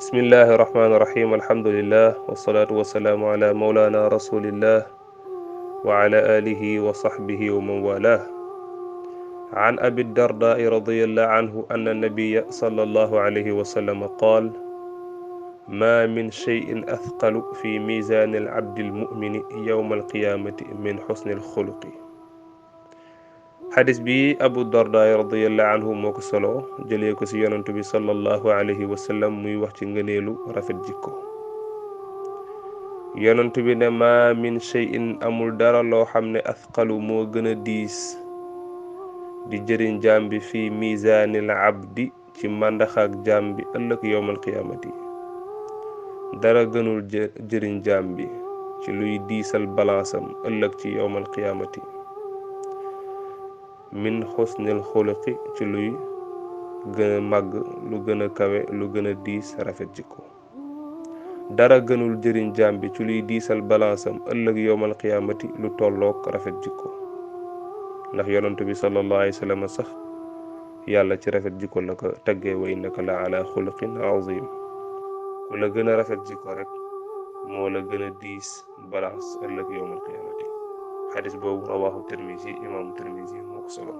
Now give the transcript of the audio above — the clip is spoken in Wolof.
bismillahi irrahmani irrahim alhamdulillah wasalaatu wasalaamu ala maulana rasulillah wa ala alihi wa sahbihi wa man walah an abi dardai radiyallahu anhu anna nabiya sallallahu alayhi wa sallam qaal ma min cheyin athqalu fi mizani alabdi almumini yawma alqiyamati min xusni alxuluqi. xadis bi abu darda radiyallahu anhu moo ko solo jëlee ko ci yonantu bi sallallahu alayhi wa sallam muy wax ci ngëneelu rafet jikko. yonantu bi ne ma min shay'in amul dara loo xam ne athqalu moo gën a diis di jëriñ jaam bi fii misaanil abdi ci màndaxaak jaam bi ëllëg yowmal qiyaamati. dara gënul jëriñ jaam bi ci luy diisal balansam ëllëg ci yowmal qiyaamati min xusnil xuluqi ci luy gën a màgg lu gën a kawe lu gën a diis rafet jikko. dara gënul jëriñ jaam bi ci luy diisal balansam ëllëg yowmal qiyaamati lu tollook rafet jikko, ndax yonantu bi sallallahu alayhi wa sallam sax yàlla ci rafet jikko la ko taggee wa innaka la ala xuluqin azim. ku la gën a rafet jikko rek moo la gën a diis balance ëllëg yowmal qiyaamati. xadis boobu rawahu tirmisi imaamu tirmisi moo ko solo.